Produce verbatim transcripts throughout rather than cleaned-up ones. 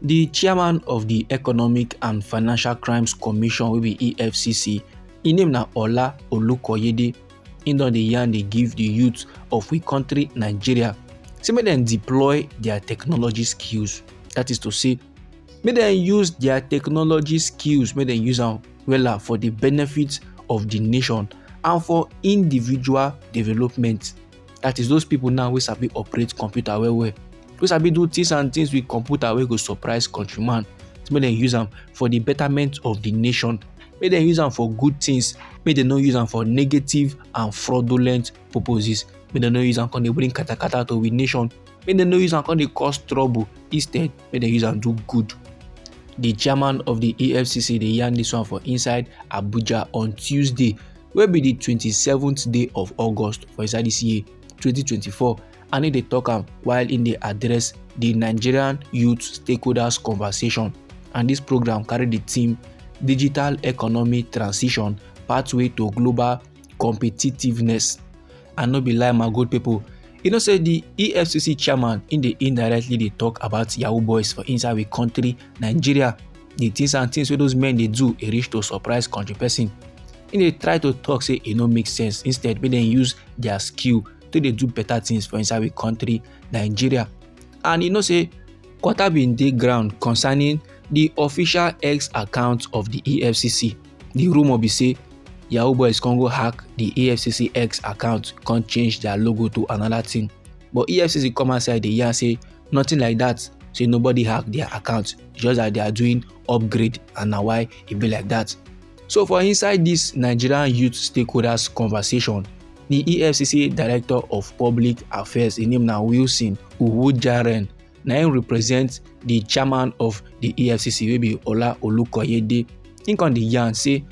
The chairman of the Economic and Financial Crimes Commission, wey be E F C C, im name na Ola Olukoyede. Im don dey yarn dey give the youth of we country, Nigeria, say make dem deploy their technology skills. That is to say, make dem use their technology skills, make dem use am wella for the benefit of the nation and for individual development. That is those people now wey sabi operate computer well well, wey sabi do things and things with computer wey go surprise countryman. So make dem use am for the betterment of the nation. Make dem use am for good things. Make dem no use am for negative and fraudulent purposes. Make dem no use am come dey bring katakata to we nation. Make dem no use am come dey cause trouble. Instead, make dem use am do good. The chairman of the E F C C dey yarn this one for inside Abuja on Tuesday, wey be the twenty-seventh day of August for inside this year, twenty twenty-four, and he dey talk am while he dey address the Nigerian Youth Stakeholders Conversation. And this program carry the theme Digital Economy Transition, Pathway to Global Competitiveness. And no be lie, my good people, you know say the E F C C chairman, im dey indirectly dey talk about Yahoo boys for inside we country, Nigeria. The things and things wey those men dey do, e reach to surprise country person. Im dey try to talk say e no make sense. Instead, make dem use their skill to dey do better things for inside we country, Nigeria. And you know say quarter bin dey ground concerning the official X account of the E F C C. The rumor be say Yahoo boys come go hack the E F C C X account, come change their logo to another thing. But E F C C come outside dey yarn say nothing like that, say nobody hack their account, just that they are doing upgrade, and na why e be like that. So for inside this Nigerian Youth Stakeholders Conversation, the E F C C Director of Public Affairs, im name na Wilson Uwujaren, na im represent the chairman of the E F C C, wey be Ola Olukoyede. Im come dey yarn say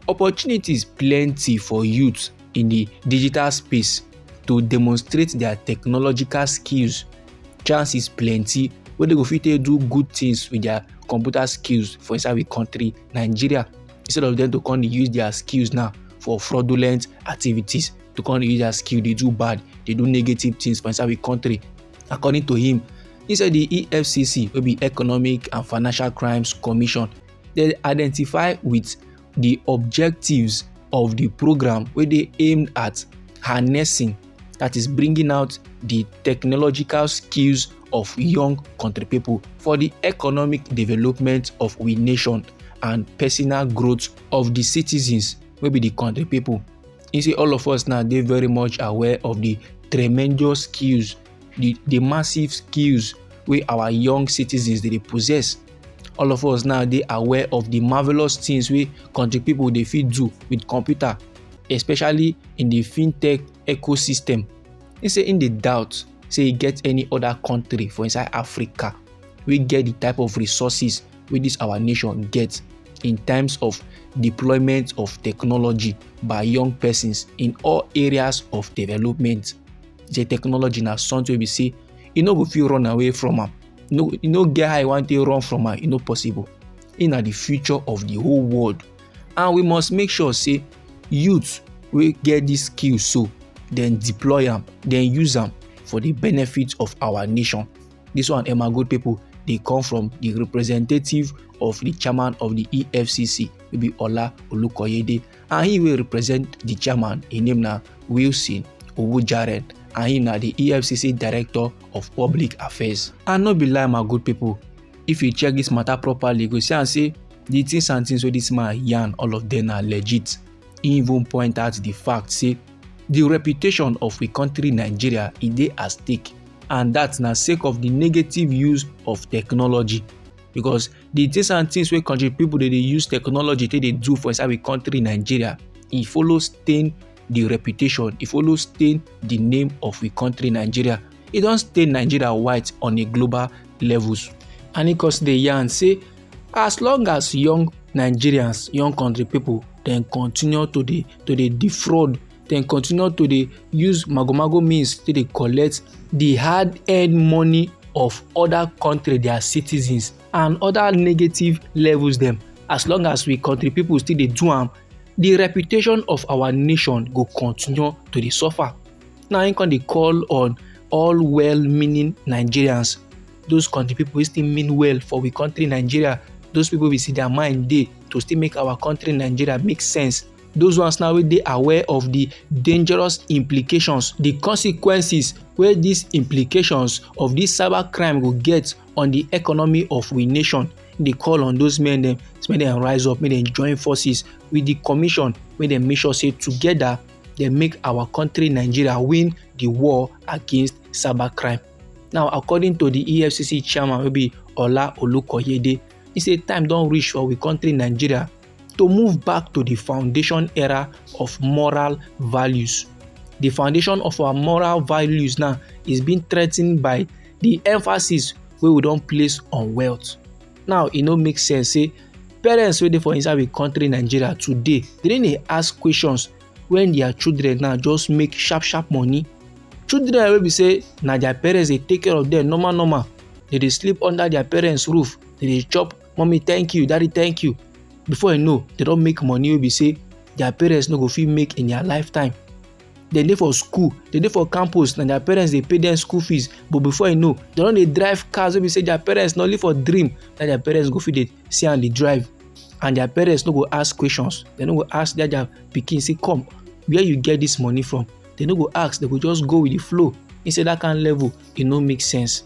opportunities plenty for youth in the digital space to demonstrate their technological skills. Chances plenty wey dem go fit take do good things with their computer skills for inside we country, Nigeria, instead of them to come dey use their skills now for fraudulent activities, to come dey use their skill dey do bad, dey do negative things for inside we country. According to him, he say the E F C C, wey be Economic and Financial Crimes Commission, dey identify with the objectives of the program wey dey aimed at harnessing, that is bringing out the technological skills of young country people for the economic development of we nation and personal growth of the citizens wey be the country people. He say all of us now dey very much aware of the tremendous skills, the, the massive skills wey our young citizens dey dey possess. All of us now dey aware of the marvelous things wey country people dey fit do with computer, especially in the fintech ecosystem. He say im dey doubt say e get any other country for inside Africa wey get the type of resources wey this our nation get in terms of deployment of technology by young persons in all areas of development. The technology na something wey be say e no go fit run away from am. No, e no get how e wan take run from am. E no possible. E na the future of the whole world, and we must make sure say youth wey get this skill so, dem deploy am, dem use am for the benefit of our nation. This one, eh, my good people, dey come from the representative of the chairman of the E F C C, wey be Ola Olukoyede, and he wey represent the chairman, im name na Wilson Owojaren, and he na the E F C C Director of Public Affairs. And no be lie, my good people, if you check this matter properly, you go see am say the things and things wey this man yarn, all of them na legit. He even point out the fact say the reputation of we country, Nigeria, e dey at stake, and that na sake of the negative use of technology, because the things and things wey country people dey dey use technology take dey do for inside we country, Nigeria, e follow stain the reputation, e follow stain the name of we country, Nigeria. E don stain Nigeria white on a global levels. And e cause dey yarn say as long as young Nigerians, young country people, dem continue to dey, to dey defraud, dem continue to dey use magomago means to dey collect the hard-earned money of other country, their citizens, and other negative levels dem, as long as we country people still dey do am, the reputation of our nation go continue to dey suffer. Now im come dey call on all well-meaning Nigerians those country people wey still mean well for we country Nigeria, those people we see their mind dey to still make our country Nigeria make sense. Those ones now wey dey aware of the dangerous implications, the consequences wey these implications of this cyber crime go get on the economy of we nation. Dey call on those men dem, make dem rise up, make dem join forces with the commission, make dem make sure say together dem make our country Nigeria win the war against cyber crime. Now, according to the E F C C chairman wey be Ola Olukoyede, he say time don reach for we country Nigeria to move back to the foundation era of moral values. The foundation of our moral values now is being threatened by the emphasis wey we don place on wealth. Now, e no make sense say parents wey dey for inside we country Nigeria today, they dey ask questions when their children now just make sharp sharp money. Children wey be say na their parents dey take care of them normal normal, they dey sleep under their parents roof, they dey chop mommy thank you, daddy thank you. Before you know, they don make money wey be say their parents no go fit make in their lifetime. Dem dey for school, dem dey for campus, na their parents dey pay them school fees, but before you know, they don dey drive cars wey be say their parents no live for dream that their parents go fit dey see and dey drive. And their parents no go ask questions, they no go ask their, their pikin say come, where you get this money from? They no go ask, they go just go with the flow. Inside that kind level, e no make sense.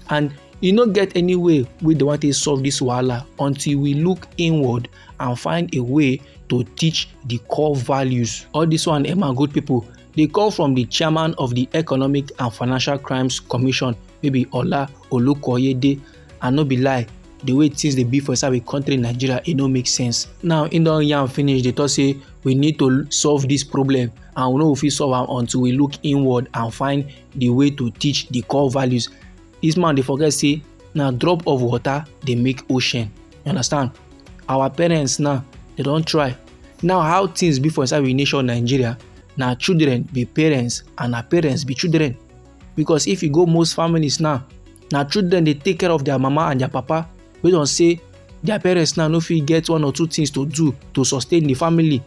And e no get any way wey they want to solve this wahala until we look inward and find a way to teach the core values. All this one, Emma, good people, they come from the chairman of the Economic and Financial Crimes Commission, wey be Ola Olukoyede. And no be lie, the way things dey be for inside we country Nigeria, e no make sense. Now, in don yarn finish, they talk say we need to solve this problem, and we no go fit solve am until we look inward and find the way to teach the core values. This man dey forget say na drop of water dey make ocean. You understand? Our parents now, they don try. Now, how things be for inside we nation Nigeria, na children be parents and na parents be children. Because if you go most families now, na children dey take care of their mama and their papa based on say their parents now no fit get one or two things to do to sustain the family.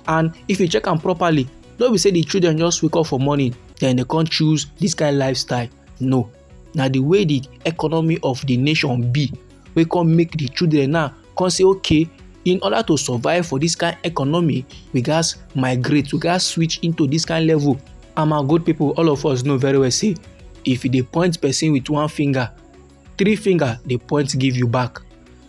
And if you check am properly, no be say the children just wake up for morning, then they come choose this kind lifestyle. No, na the way the economy of the nation be wey come make the children now come say, okay, in order to survive for this kind economy, we gats migrate, we gats switch into this kind level. And my good people, all of us know very well say if you dey point person with one finger, three finger dey point give you back.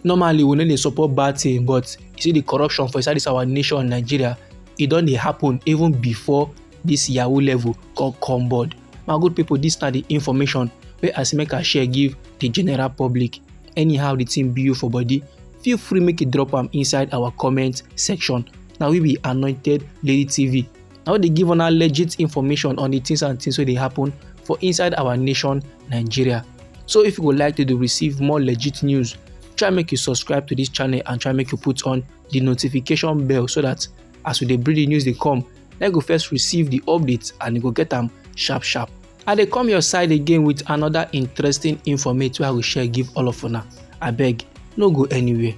Normally, we no dey support bad thing, but you see the corruption for inside this our nation, Nigeria, e don dey happen even before this Yahoo level come come board. My good people, this na the information wey I say make I share give the general public. Anyhow the thing be you for body, feel free make you drop am inside our comment section. Na we be Anointed Lady T V. Na we dey give una legit information on the things and things wey dey happen for inside our nation, Nigeria. So if you go like to dey receive more legit news, try make you subscribe to this channel and try make you put on the notification bell so that as we dey bring the news dey come, na you go first receive the updates and you go get am sharp sharp. I dey come your side again with another interesting informate wey I go share give all of una. Abeg, no go anywhere.